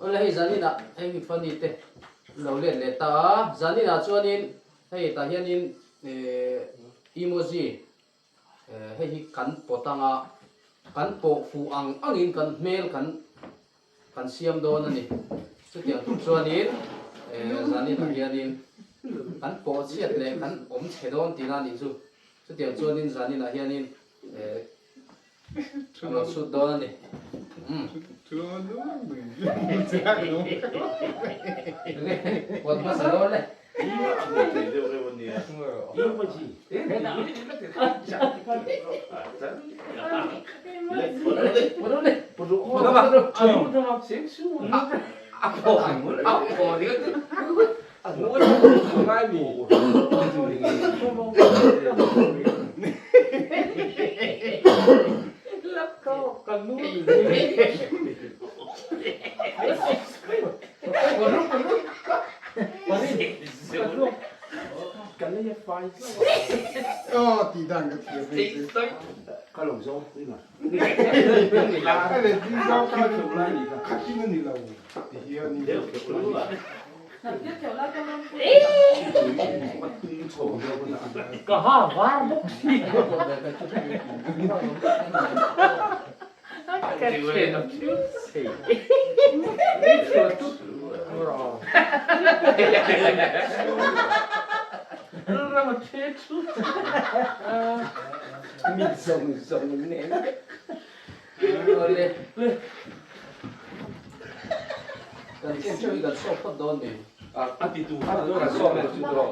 Awle hei zaninah hei mi funny te lo let leh ta a, zaninah chuanin hei tah hianin emoji hei hi kan pawt anga kan pawh fuh ang angin kan hmel kan kan siam dawn a ni. Chutiang tur chuanin zaninah hianin kan pawh chhiat leh kan awm chhe dawn tihna a nih chu. Chutiang chuanin zaninah hianin A rawn sut dawn a ni. Pawt hmasa dawn le. Ka ha var bawk si. Ka chen si. Mit zawng zawng nen. Kan ken theuh hi kan sawp phawt dawn ni. A ti tu khan kan sawp leh chu tawh.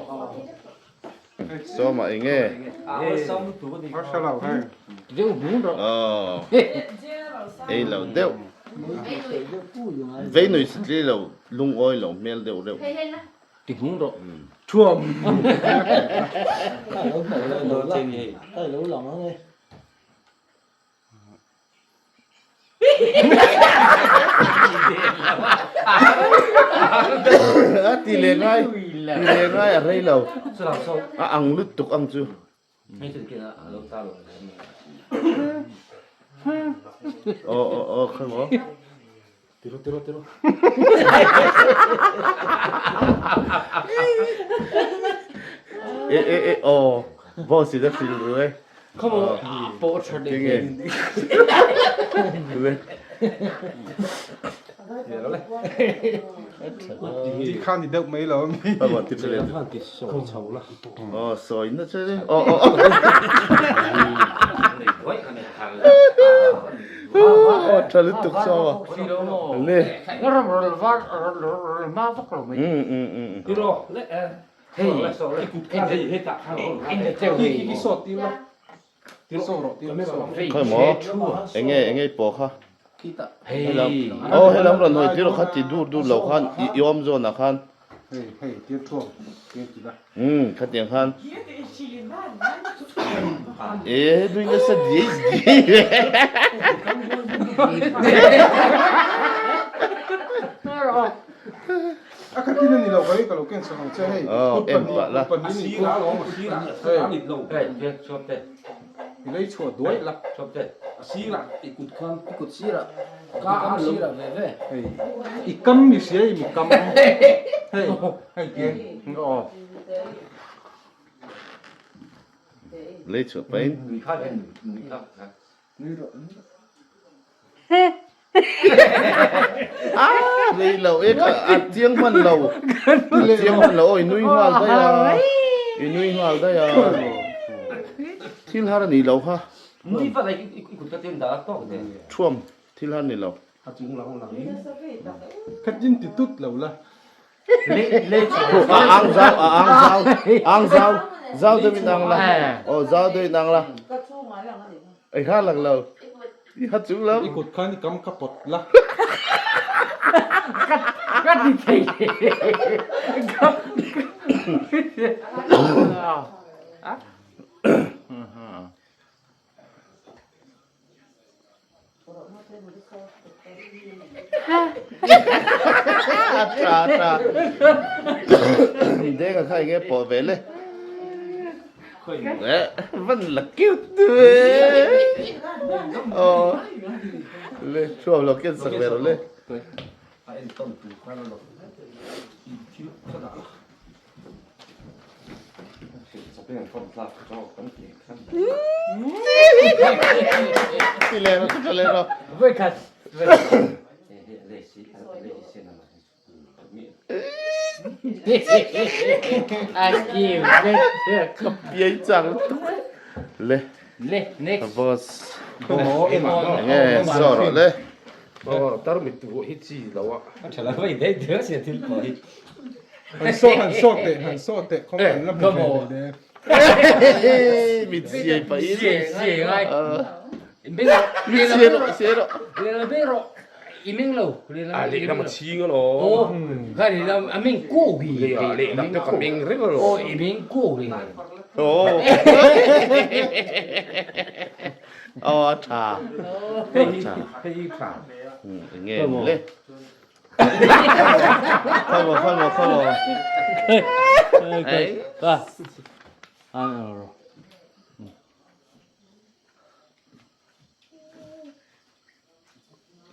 Sawma eng nge? Aw ei lo deuh. Vei nui satli lo lungawi lo hmel deuh reuh. Ti hmung rawh. Thuam. A ti leh ngai, ti leh ngai a rei lo. A ang lutuk ang chu. Aw aw aw kha maw. Tiro tiro tiro. E e e aw boss in a hrilh ru e. Come on, pawh tha deuh Enge? Le. Ti khan ni deuh mai lo ami. Aw ti tha leh. Aw sawi na che le. Aw aw. Aw tha lutuk saw a. Le. Khawi maw enge enge i pawh kha helam aw helam rawn hawi tir kha ti dur dur lo khan i awm zawn ah khan umm khatiang khan e nui nasa diai diai A khatin a ni lo kai ka lo ken sak ang che hei Aw en pah la. Kut pahnih ni hei i lei chhuah duai la I kut sirah i kam sirah ve ve. Hei i kam mi hria i mi kam hei hei tiang aw. Lei chhuah pahin. A rei lo e ka a chiang hman lo a chiang hman lo aw i nui nghal daih a i nui nghal daih a thil har a ni lo kha thuam thil har a ni lo Khatin ti tut lo la. A ang zau a ang zau ang zau zau deuh in ang la aw zau deuh in ang la i ha lang lo i ha chung lo I kut khan i kam ka pawt la. Ka ti thei A tha a tha Denga kha enge pawh ve le Eh van la cute ve Aw le thuam lo ken sak ve rawh le. entawn tur khan a lo thil kha dah la. Ti leh rawh, ti tha leh rawh. Ka piai chak lutuk. Le. Le next. Boss. Enge saw rawh le. Tarmit vuah hi chi lo a. Han saw han saw teh han saw teh kawng an la hmu ve ve le. Mit siai pah in. Siai siai ngai. Mit siai rawh siai rawh. Lehlam beng rawh i meng lo. A lehlam a chhing alawm. Kha lehlam a meng kuau hi. Lehlam te ka meng reng alawm. Aw i meng kuau hi. Aw. Aw a tha. Hei hi hei hi tha. Enge le. Khaw maw khaw maw khaw maw. Ei. Ba.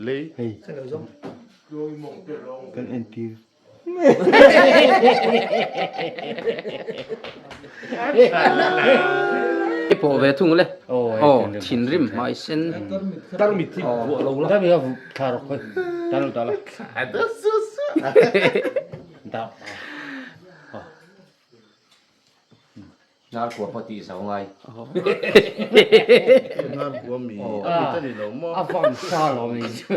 Lei. Hei. Kan entir. I pawh ve thung le. Aw thinrim hmai sen. Tarmit hi vuah lo la. Tarmit a thla rawk hawi. Tan lo ta la. Da. Hnar kua pawh tih zo ngai. Hnar kua mi a mit a ni lo maw? A vang sa lo ni chu.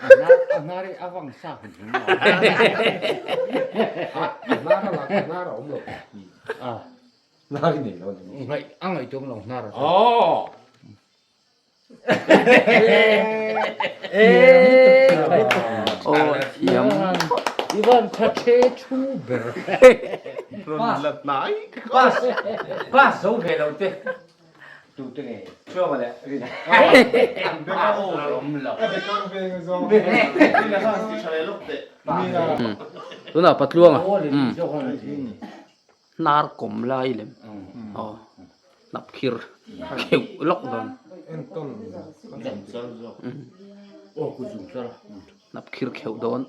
A hnar hi a vang sa hun hun lo. A hnar a lak hnar a awm lo. Hnar i nei lo a ni maw? Ngaih a ngaihtuam lo hnar a. Aww. Aw thiam. I van tha the thu ber. Rawn la hnai. Pass pass zo ve lo te. Tu te nge. Chuang le rin. Awm lo. Tunah patluanga. Hnar kawm lai lem aw hnap khir kheuh lawk dawn hnap khir kheuh dawn.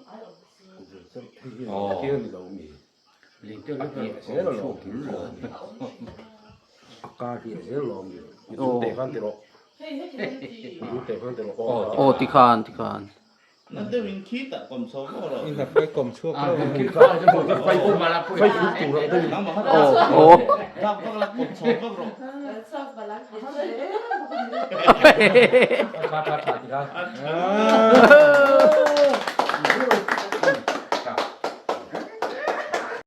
Aw tikhan tikhan. Nan deuh in khi tah kawm chho vak rawh. In hnaphai kawm chhuak lo. Aw. Dak vak la kawm chho vak rawh.